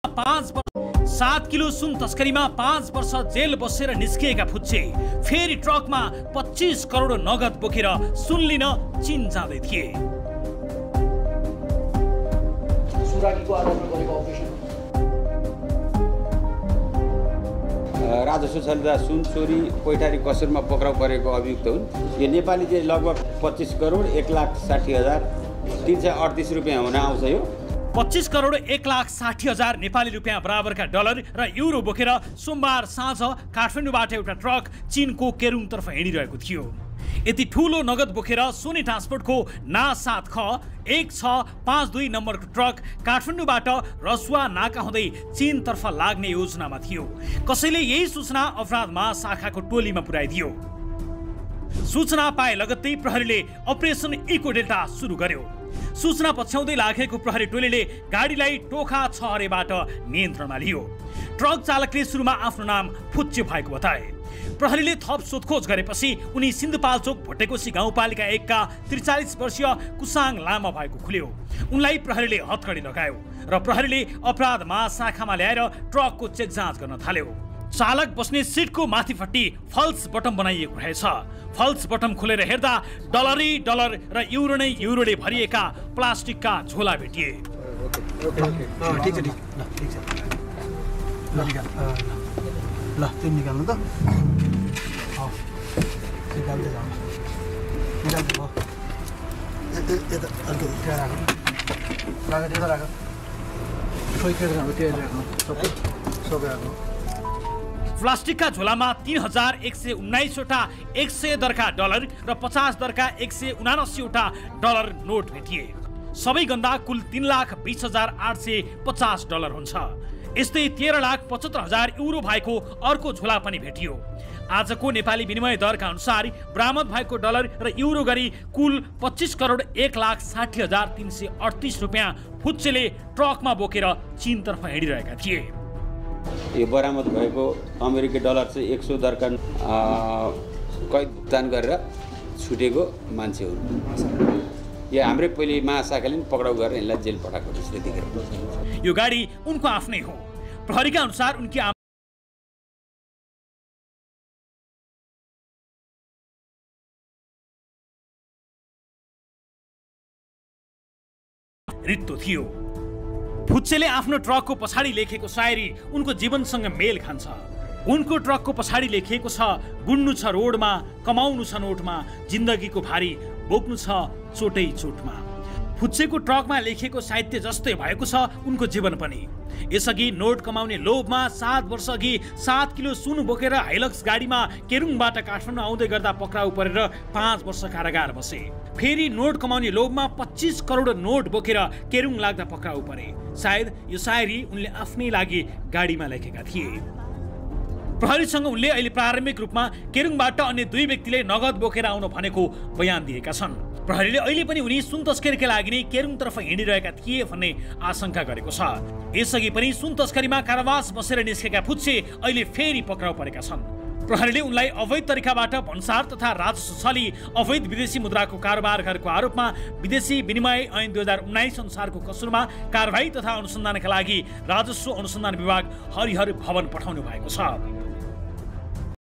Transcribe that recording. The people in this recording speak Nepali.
7 किलो सुन तस्करीमा 5 वर्ष जेल बसेर निस्किएका फुच्चे फेरि ट्रकमा 25 करोड नगद बोकेर सुन लिन चीन जाँदै थिए। सुराकीको आरोपमा गरेको अपरेसन राजस्व छल्दा सुन चोरी पैठारी कसुरमा पक्राउ परेको अभियुक्त हुन्। यो नेपाली चाहिँ लगभग 25 करोड 1,60,338 रुपियाँ हुन आउँछ। यो 25 करोड 1,60,000 नेपाली रुपियाँ बराबरका डलर र युरो बोकेर सोमबार साँझ काठमाडौँबाट एउटा ट्रक चीनको केरुङतर्फ हिँडिरहेको थियो। यति ठूलो नगद बोकेर सोनी ट्रान्सपोर्टको ना 7 ख 1652 नम्बरको ट्रक काठमाडौँबाट रसुवा नाका हुँदै चीनतर्फ लाग्ने योजनामा थियो। कसैले यही सूचना अपराध महाशाखाको टोलीमा पुर्याइदियो। सूचना पाए लगत्तै प्रहरीले अपरेसन इको डेल्टा सुरु गर्यो। सूचना पछ्याउँदै लागेको प्रहरी टोलीले गाडीलाई टोखा छहरेबाट नियन्त्रणमा लियो। ट्रक चालकले सुरुमा आफ्नो नाम फुच्चे भएको बताए। प्रहरीले थप सोधखोज गरेपछि उनी सिन्धुपाल्चोक भोटेकोशी गाउँपालिका 1 का 43 वर्षीय कुसाङ लामा भएको खुल्यो। उनलाई प्रहरीले हत्कडी लगायो र प्रहरीले अपराध महाशाखामा ल्याएर ट्रकको चेक जाँच गर्न थाल्यो। चालक बस्ने सिटको माथिपट्टि फल्स बटम बनाइएको रहेछ। फल्स बटम खोलेर हेर्दा डलरै डलर र युरो नै युरोले भरिएका प्लास्टिकका झोला भेटिए। ल त्यो निकाल्नु त निकाल्दै जानु निकाल्दै भयो यता अर्को राख राख त्यता राख खोइ के राख्नु त्यो राख्नु सबै राख्नु। प्लास्टिकका झोलामा 3,119 वटा 100 दरका डलर र 50 दरका 179 वटा डलर नोट भेटिए। सबै गन्दा कुल 3,20,850 डलर हुन्छ। यस्तै 13,75,000 युरो भएको अर्को झोला पनि भेटियो। आजको नेपाली विनिमय दरका अनुसार बरामद भएको डलर र युरो गरी कुल 25 करोड 1,60,338 रुपियाँ फुच्चेले ट्रकमा बोकेर चीनतर्फ हिँडिरहेका थिए। यो बरामद भएको अमेरिकी डलर चाहिँ 100 दरका कैद भुक्तान गरेर छुटेको मान्छे हुन्। यो हाम्रै पहिले महाशाखाले पनि पक्राउ गरेर यसलाई जेल पठाएको त्यसले देखेर। यो गाडी उनको आफ्नै हो। प्रहरीका अनुसार उनकी रित्तो थियो। फुच्चेले आफ्नो ट्रकको पछाडि लेखेको शायरी उनको जीवनसँग मेल खान्छ। उनको ट्रकको पछाडि लेखिएको छ, गुड्नु छ रोडमा, कमाउनु छ नोटमा, जिन्दगीको भारी बोक्नु छ चोटै चोटमा। फुच्चेको ट्रकमा लेखिएको साहित्य जस्तै भएको छ उनको जीवन पनि। यसअघि नोट कमाउने लोभमा 7 वर्ष अघि 7 किलो सुन बोकेर हाइलक्स गाडीमा केरुङबाट काठमाडौँ आउँदै गर्दा पक्राउ परेर 5 वर्ष कारागार बसे। फेरि नोट कमाउने लोभमा 25 करोड नोट बोकेर केरुङ लाग्दा पक्राउ परे। सायद यो शायरी उनले आफ्नै लागि गाडीमा लेखेका थिए। प्रहरीसँग उनले अहिले प्रारम्भिक रूपमा केरुङबाट अन्य 2 व्यक्तिले नगद बोकेर आउन भनेको बयान दिएका छन्। प्रहरीले अहिले पनि उनी सुन तस्करीका लागि नै केरुङतर्फ हिँडिरहेका थिए भन्ने आशंका गरेको छ। यसअघि पनि सुन तस्करीमा कारावास बसेर निस्केका फुच्चे अहिले फेरि पक्राउ परेका छन्। प्रहरीले उनलाई अवैध तरिकाबाट भन्सार तथा राजस्व छली अवैध विदेशी मुद्राको कारोबार गरेको आरोपमा विदेशी विनिमय ऐन 2019 अनुसारको कसुरमा कारबाही तथा अनुसन्धानका लागि राजस्व अनुसन्धान विभाग हरिहर भवन पठाउनु भएको छ।